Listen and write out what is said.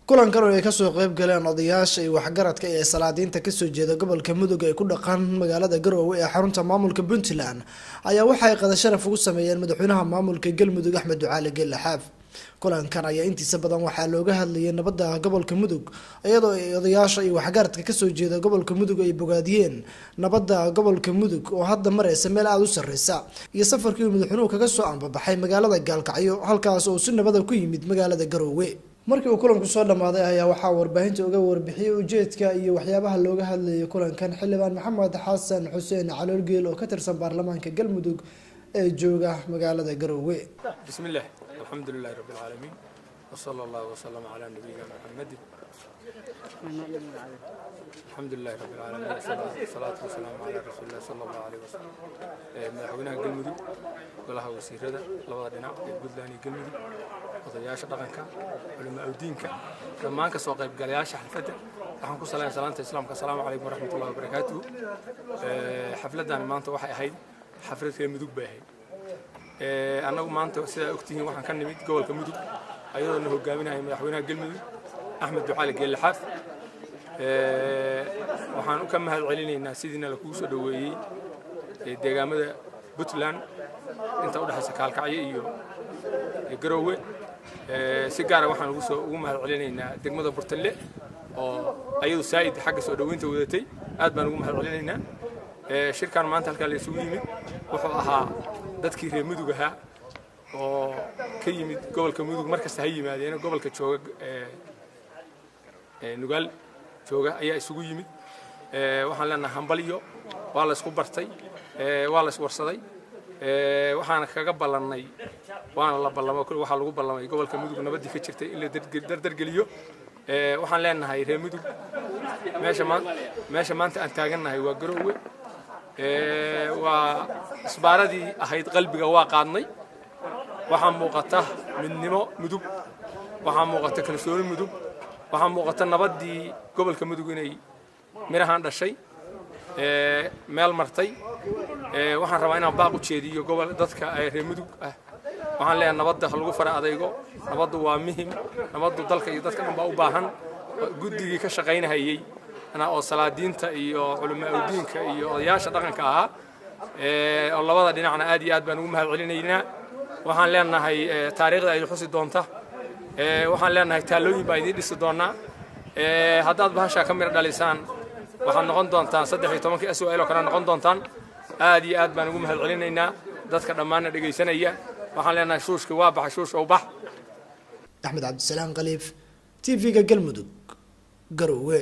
Kulankan oo ay kasoo qeyb galeen odayaasha iyo waxgaradka ee salaadiinta kasoo jeeda gobolka Mudug ee ku dhaqan magaalada Garowe ee xarunta maamulka Puntland ayaa waxay qada sharaf ugu sameeyeen madaxweynaha maamulka Galmudug, Axmed Ducaale Geelle Xaaf. Kulankan ayaa intiisa badan waxaa looga hadlayay nabadda gobolka Mudug, iyadoo ay odayaasha iyo waxgaradka kasoo jeeda gobolka Mudug ay bogaadiyeen nabadda gobolka Mudug oo hadda mareysa meel aada u sareysa, iyo safarkii uu madaxweynuhu kaga soo ambabaxay magaalada Gaalkacyo, halkaas oo si nabada ku yimid magaalada Garowe. Markii uu kulanku soo dhamaaday ayaa waxaa warbaahinta uga warbixiyey ujeedka iyo waxyaabaha looga hadlayay kulankan Xildhibaan Maxamed Xasan Xuseen Caloolgeel oo ka tirsan baarlamaanka Galmudug ee jooga magaalada Garowe. بسم الله، الحمد لله رب العالمين، وصلى الله وسلم على نبينا محمد. الحمد لله رب العالمين، والصلاة والسلام على رسول الله صلى الله عليه وسلم. Madaxweynaha Galmudug, golaha wasiirada labada dhinac ee Puntland iyo Galmudug, odayaasha dhaqanka, culamaa udiinka, dhammaan kasoo qaybgalayaasha xafladda, waxaan ku salaamay salaanta Islaamka: asalaamu calaykum waraxmatullahi wabarakaatuhu. Xafladdan maanta waxay ahayd xaflad reer Mudug bay ahayd. Annagu maanta, sidaa ogtihiin, waxaan ka nimid gobolka Mudug ayadoo na hogaaminaya madaxweynaha Galmudug, Axmed Ducaale Geelle Xaaf. Waxaan u ka mahad celinaynaa sidiina lakugu soo dhoweeyey deegaamada Puntland inta udhexaysa Kaalkacyo iyo Garoowe. Si gaara waxaan ugu soo ugu mahad celinaynaa degmada Burtalle oo ayadu saa'id xagga soo dhoweynta wadatay. Aad baan ugu mahad celinaynaa. Shirkan maanta halkaa la isugu yimid wuxuu ahaa dadkii reer Mudug ahaa oo ka yimid gobolka Mudug, mar kasta ha yimaadeen, gobolka jooga, Nugaal jooga ayaa isugu yimid. Waxaan leenahay hambalyo. Waa la isku bartay, waa la iswarsaday, waxaana kaga ballannay, waana la ballamo, waxaa lagu ballamay gobolka Mudug nabaddii ka jirtay in la dardargeliyo. Waxaan leenahay reer Mudug, meesha maanta aan taagannahay waa Garoowe. Waa isbaaradii ahayd qalbiga waa qaadnay. Waxaa muuqata midnimo Mudug, waxaa muuqata kalsooni Mudug, waxaa muuqata nabaddii gobolka Mudug inay mirahan dhashay, meel martay. Waxaan rabaa inaan baaq u jeediyo gobol dadka reer Mudug ah. Waxaan leeyahay nabadda ha lagu fara adaygo. Nabaddu waa muhim, nabaddu dalka iyo dadka dhan baa u baahan. Guddigii ka shaqaynahayey oo salaadiinta iyo culamaa udiinka iyo odayaasha dhaqanka ahaa oo labada dhinacna aad iyo aad baan ugu mahad celinaynaa. Waxaan leenahay taariikhda ay xusi doonta. Waxaan leenahay taalooyin baa idiin dhisi doonaa haddaad bahashaa ka miro dhalisaan. Waxaad noqon doontaan 13-kii SOL oo kale noqon doontaan. Aad iyo aad baan ugu mahad celinaynaa dadka dhammaanna dhegaysanaya. Waxaan leenahay shuushki waa baxay, shuush oo bax. Axmed Cabdisalaam Khaliif, TV-ga Galmudug, Garowe.